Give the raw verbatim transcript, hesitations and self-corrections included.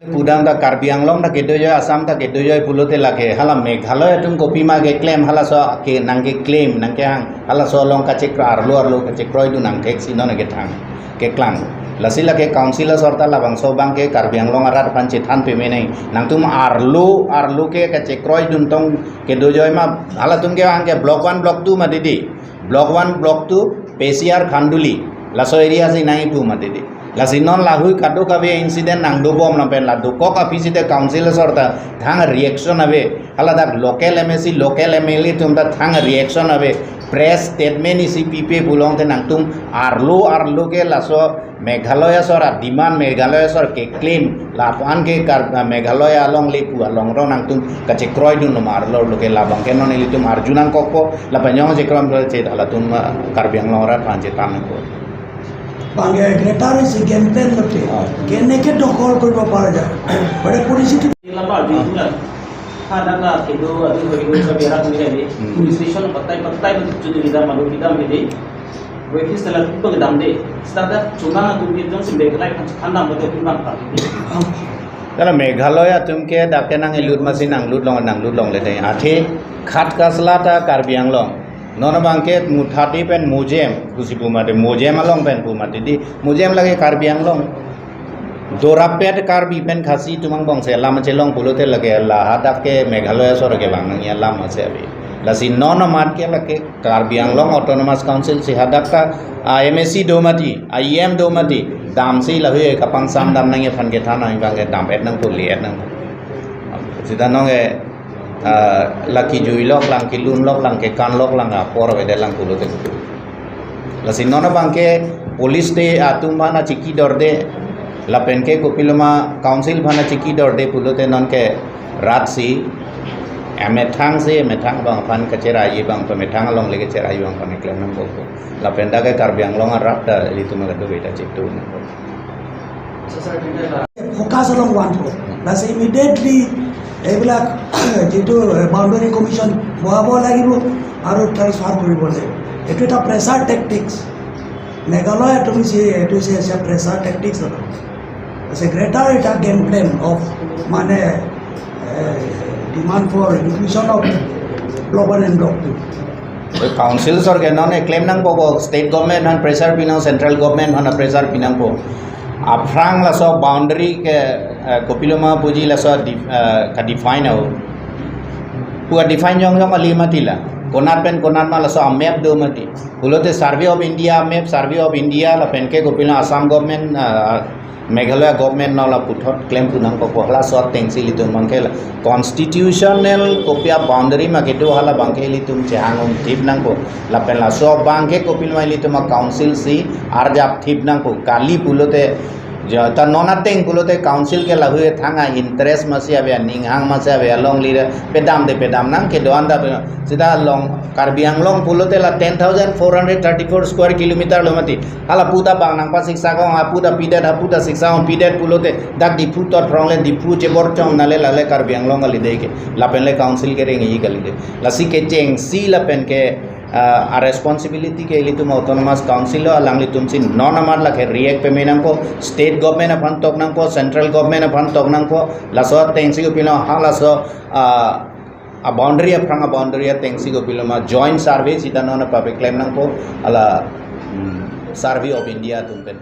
Pudam ta Karbi Anglong ta kedo joi, Assam ta kedo joi pulote lake hala Meghalaya atum kopima keklem, halaso ke nangkeklem, nangkehang, halaso along kachekroi, arlo arlo kachekroidun angthek si non kethang keklang. Lasi lake council asor ta labangso abangke Karbi Anglong arat aphan chethan peme nang. Nangtum arlo arlo ke kachekroidun tong kedo joi ma, halatum kehang ke block one, block two mati dei. Block one, block two, P C R Khanduli, laso area si nangkipu mati dei. Lasi non lahei kadokave incident nangdobom lapen la dokok aphi site council asor ta thang reaction ave. Haladak local M A C, local M L A atum ta thang reaction ave. Press statement isi pipe pulote nangtum arlo arlo ke laso Meghalaya asor a-demand, Meghalaya asor keklem, lapu-an ke Kar-, Meghalaya alongle pu along ro nangtum kachekroidun lo ma arlo arlo ke, labangke non ilitum arju nangkokpo, lapen jong chekroi lo che halatum, ah, Karbi Anglong arat aphan chethan nangkok. Bang, eh, Greater isi game plan lote. Ah. Keneke dokhol koribo para jai. Bade policy to Lamba di bulan. Ha, nang na kedo adu bagi dua sabi arak ni kali. Hmm. Police station patai patai bentuk juni kita malu kita mede. Wekis telah tu kedam de. Standar cuma tu dia jong simbe kelai kan cekandam betul timbang tak. Kalau Meghalaya atum ke dak ke nangkelut masi nanglut long, nanglut longle dei. Athe khat kasla ta Karbi Anglong. Non abangke Muthadi pen Mojem, pusi pu mati, Mojem along pen pu mati dei, Mojem lake Karbi Anglong. Dorapet Karbi pen Khasi atum angbong si alam chelong pulote lake la hadak ke Meghalaya asor kevang nangji alam ase ave. Lasi non amat ke lake Karbi Anglong Autonomous Council si hadak ta, ah, M A C do mati, ah, E M do mati, damsi lahei kapangsam dam nangji aphan kethan nangji abangke dam-et nangpo, le-et nangpo. Sita nonke, ah, la kejui lok lang, kelun lok lang, kekan lok lang apor avedet lang pulote. Lasi non abangke police te atum aphan achiki dorde, lapen ke kopiloma council aphan achiki dorde pulote nonke rat si amethang si, amethang abang aphan kacherai abang, pamethang alongle kacherai abang aphan keklem nangkok. Lapen dak ke Karbi Anglong arat ta ilitum kadokave ta chetu nangkok. Focus along one po. Plus immediately এইবিলাক যিটো boundary commission বহাব লাগিব আৰু ট্ৰেন্সফাৰ কৰিব লাগিব। এইটো এটা pressure tactics. Meghalaya তুমি চি-, এইটো হৈছে, হৈছে প্ৰেছাৰ টেকটিক্স আৰু। আছে গ্ৰেটাৰ এটা গেম প্লেন অফ মানে demand for inclusion of block one and block two. Council asor ke non keklem nangpo ko, state government aphan pressure pinang, central government aphan pressure pinangpo. Aphrang laso boundary ke, eh, kopiloma puji laso di-, eh, ka-define au. Pu a-define jong jong kali mati la. Konat pen konat ma laso a-map do mati. Pulote Survey of India map, Survey of India lapen ke kopilo Assam government, eh, Meghalaya government non la puthot klempu nangkok, halaso atengsi ilitum abangke la constitutional kopi a-boundary ma kedo hala abangke ilitum chehang-un thip nangpo. Lapen laso abangke kopiloma ilitum a-council si arjap thip nangpo. Kali pulote ja ta non ateng pulote council ke lahei thang a-interest masi ave, aning hang masi ave, alongle pedam de pedam nang kedo-an ta pe-, sita along Karbi Anglong pulote la ten thousand four hundred thirty-four square kilometer lo mati. Hala pu ta bang nangpasiksak ong, hapu ta pidet, hapu ta siksak ong pidet pulote dak Diphu tot phrong le Diphu chebor chom nale lale Karbi Anglong kali dei ke. Lapen le council kereng-i kali dei. Lasi kechengsi lapen ke, ah, a-responsibility ke ilitum autonomous council lo, alanglitum si non amat lake react peme nangpo, state government aphan tok nangpo, central government aphan tok nangpo, laso atengsi kopilo halaso, ah, a-boundary aphrang a-boundary atengsi kopiloma joint survey sita non papeklem nangpo, hala, hmm, Survey of India atum pen.